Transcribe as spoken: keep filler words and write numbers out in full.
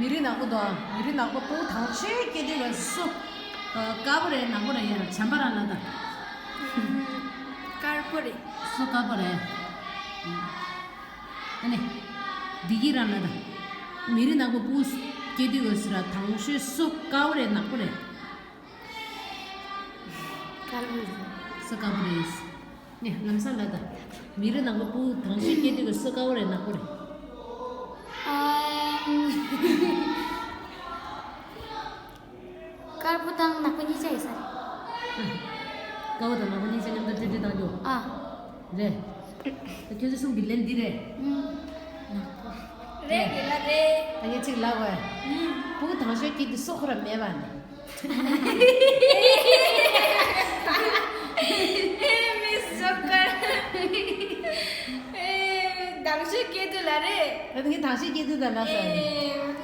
མི་རིགས་ནག་པོ་དང་མི་རིགས་ནག་པོ་ཕྲུ་གུ་དང་ཤོས་སྐྱེ་དུས་ལ་སུ་དཀར་པོ་རེད་ནག་པོ་རེད། ཡར་བྱམས་པ་རང་ལ་དང་། དཀར་པོ་རེད། སུ་དཀར་པོ་རེད། ཨ་ནི། བདེ་སྐྱིད་རང་ལ་དང་། མི་རིགས་ནག་པོ་ཕྲུ་གུ་སྐྱེ་དུས་ལ་སུ་ར་དང་ཤོས་སུ་དཀར་པོ་རེད་ནག་པོ་རེད། དཀར་པོ་རེད། སུ་དཀར་པོ་རེད། ནས་ལམ་སང་ལ་དང་། མི་རིགས་ནག་པོ་ཕྲུ་གུ་དང་ཤོས་སྐྱེ་དུས་ཀྱི་སུ་དཀར་པོ་རེད་ནག་པོ་རེད། ཨམ། དཀར་པོ་དང་ནག་པོ་གཉིས་ཆ་ཡིན་ས་རེད། དཀར་པོ་དང་ནག་པོ་གཉིས་ཆ་མཉམ་དུ་སྤྲོས་བྲིས་བཏང་རྒྱུ། ཨ། རེད། ད་ཁྱོད་ཚོ་གསུམ་གྱི་ལན་འདི་རེད། ཨུམ། ནག་པོ། རེད་རེད་ལ་རེད། ད་ངས་ཅིག་ལབ་དགོས། ཨུམ། ཕྲུ་གུ་དང་ཤོས་སྐྱེ་དུས་སུ་ཁོ་ར་མེད་པ་ནི། ཨེ་མི་སོ་ཀར། ཨེ་དང་ཤོས་སྐྱེ་དུས་ལ་རེད། ད་ངས་དང་ཤོས་སྐྱེ་དུས་ད་ལབ་ས་རེད། ཨེ།